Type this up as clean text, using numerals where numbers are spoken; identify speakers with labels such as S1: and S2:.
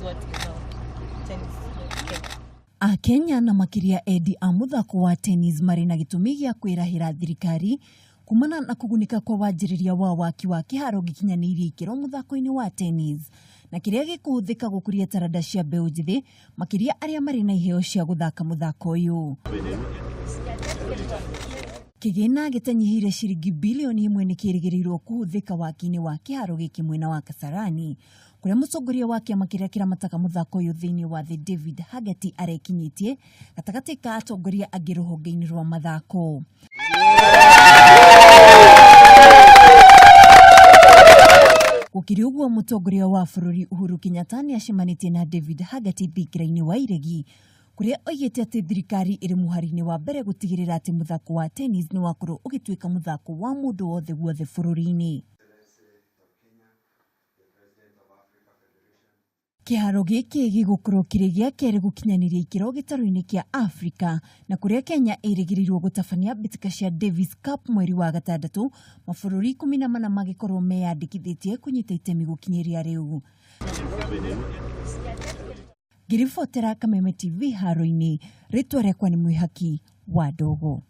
S1: what is now Tennis Kenya.
S2: Akenya na makĩria endi a mũthako wa tennis marĩ na gĩtũmi gĩa kwĩrahĩra thirikari kumana na kũgunĩka kwa wanjĩrĩria wa waki wa kĩharo gĩkinyanĩirie ikĩro mũthako-inĩ wa tennis na kĩrĩa gĩkũhũthĩka gũkũria taranda cia mbeũ njĩthĩ makĩria arĩa marĩ na iheo cia gũthaka mũthako ũyũ. Kĩgĩna gĩtanyihĩire ciringi bilioni ĩmwe nĩ kĩrĩgĩrĩirwo kũhũthĩka waki-inĩ wa kĩharo gĩkĩ mwena wa Kasarani kũrĩa mũtongoria wa kĩama kĩrĩa kĩramataga mũthako ũyũ thĩinĩ wa thĩ David Haggerty arekinyĩtie gatagatĩ ka atongoria angĩ rũhonge-inĩ rwa mathako. Gũkĩrĩ ũguo mũtongoria wa bũrũri Uhuru Kenyatta nĩ acemanĩtie na David Haggerty thingira-inĩ wa iregi kũrĩa oigĩte atĩ thirikari ĩrĩ mũhari-inĩ wa mbere gũtigĩrĩra atĩ mũthako wa tennis nĩ wakorwo ũgĩtuĩka mũthako wa mũndũ wothe guothe bũrũri-inĩ. Kĩharo gĩkĩ gĩgũkorwo kĩrĩ gĩa kerĩ gũkinyanĩria ikĩro gĩtarũ-inĩ kĩa Afrika na kũrĩa Kenya ĩrĩgĩrĩirwo gũtabania mbĩtĩka cia Davis Cup mweri wa gatandatũ, mabũrũri 14 magĩkorwo meyandĩkithĩtie kũnyita itemi gũkinyĩria rĩu. Ngĩribotera Kameme TV haro-inĩ, rĩtwa rĩakwa nĩ Mwĩhaki wa Ndogo.